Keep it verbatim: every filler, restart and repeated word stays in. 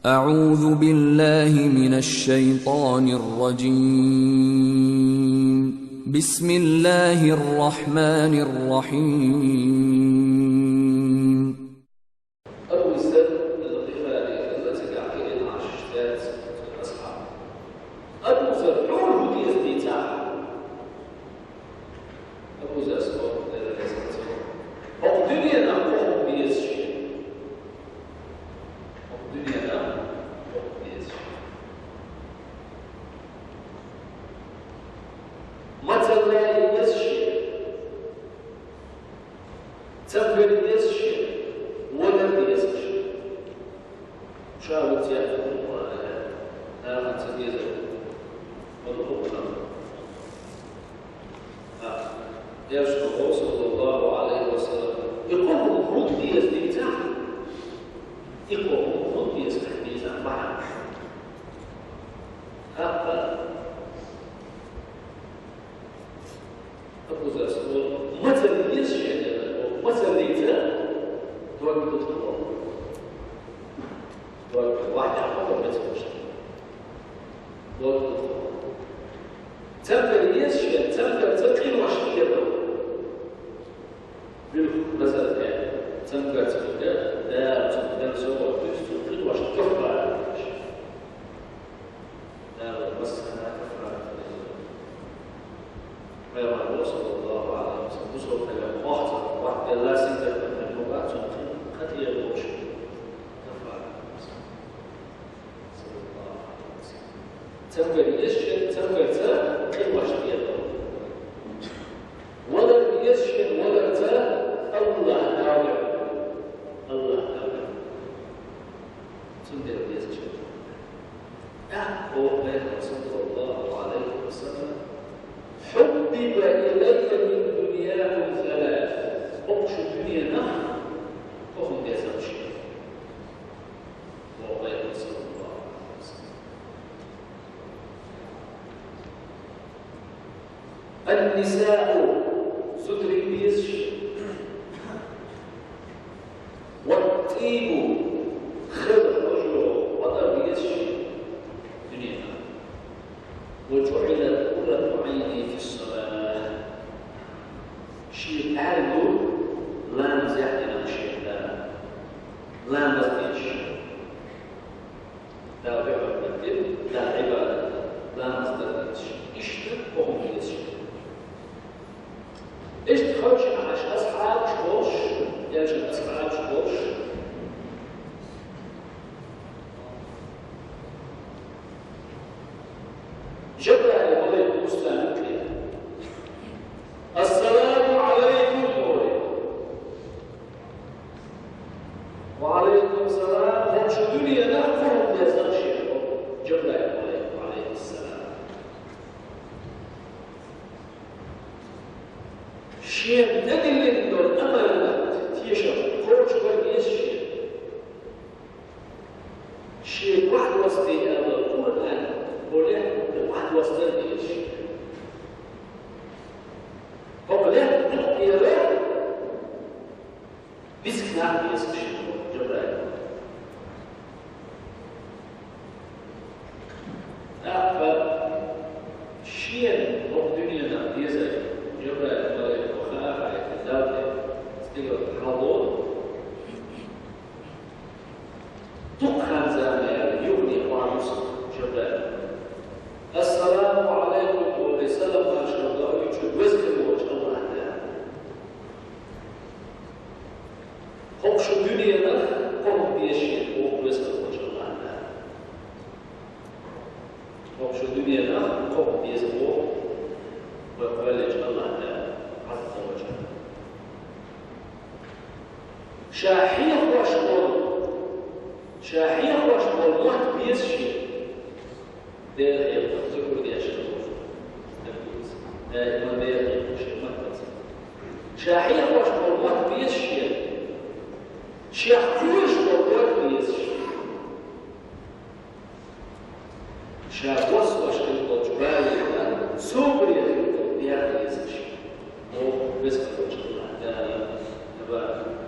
أعوذ بالله من الشيطان الرجيم. بسم الله الرحمن الرحيم. Abu Zar al-Ghifari, Allah ta'ala ya kare shi, ya ce, ashab. Abu Zar, hur hutiya zdi ta. Abu Zar so, da, da, da, so. Ov dunja na ko hutiya zdi. Ov dunja na ko hutiya zdi. Macal hutiya zdi. Цамгар дезаш я, валар дезаш я. Ша вуцӀехь хӀума вара, нахана ца дезар. Вала хӀума. ХӀа. Элчано, саллаллаху Ӏалайхи ва саллам, и къовл хӀунда деза дийцахь? И къовл хӀунда деза дийцахь бахьан? ХӀаъ. Абу Зар, маца деза шена, маца деза, дог дутхо. Дог вахьа хӀама маца деза. Дог дутхо. Цамгар деза шена, цамгарца къинош деза. Билх назар де, цамгарца де, да, цамгар со, то есть къинош каффара. Дала массанхьа каффарат деза. Пайхамара, саллаллаху Ӏалайхи ва саллам, бусалба хилар вахца, вахт делла сингаттам хилар вахца, кхин кхатӀера лош каффарат деза. Саллаллаху Ӏалайхи ва саллам. Цамгар деза шена, цамгарца къинош деза. Валар деза шена, валарца АллахӀ дагӀа. АллахӀ дагӀа. Цундела деза шена. ТӀаккха боху Пайхамара, саллаллаху Ӏалайхи ва саллам: «حبب إلي من دنياكم ثلاث». Оцу шун дуьненах кхо хӀума деза шена, боху Пайхамара, саллаллаху Ӏалайхи ва саллам. النساء, зударий деза шена. والطيب, хаза хьожа, хьодар деза шена дуьненах. وجعلت قرة عيني في الصلاة. Шен аьлла ламаз яхъина шена Дала. Ламаз деза шена. Дала дуьхьал дина, Дала Ӏибадат, ламаз дар деза шена. Иштта кхо хӀума деза шена. Иштта ховшина Ӏаш асхьабаш болуш, элчан асхьабаш болуш, Жабраил малайк ву царна юкъе. «Ассаламу Ӏалайкум», олий. «Ва Ӏалайкум салам, хӀокху шун дуьненах кхо хӀума деза шена», олу Жабраил малайк, Ӏалайхиссалам. Шена тӀедиллина долу аманат тешам кхочушбан деза шена. Шен вахьа вастий аьлла Къуръан, хӀокху лаьтта вахьа вастар деза шена. ХӀокху лаьтта букъера мискачу нах деза шена, Жабраил. ТӀаккха шена хӀокху дуьненах дезар Жабраил малайко хаа хаийтина Далла, стигала хьалдолу. Дукха хан заманна юхане охьавуссу Жабраил. «Ассаламу Ӏалайкум», олий, салам маршалла хуьлда шуьга, веза хилла волчу АллахӀ Дала. ХӀокху шун дуьненах кхо хӀума деза шена, боху веза хилла волчу АллахӀ Дала. ХӀокху шун дуьненах кхо хӀума деза, боху вайн кхоьллинчу АллахӀ Дала, Ӏазза ва Жалла. Ша хьехош волу, ша хьехош волу мотт беза шена. Дела хьехош, зикр деш волу стаг ву иза. Даима Дела хьехош шен маттаца. Ша хьехош волу мотт беза шена. Шех кхоьруш волу дог беза шена. Ша боссош хилла болчу балигӀна, собаре хилла болу бегӀ дезаш. Боху веза волчу АллахӀ Дала, табарак ва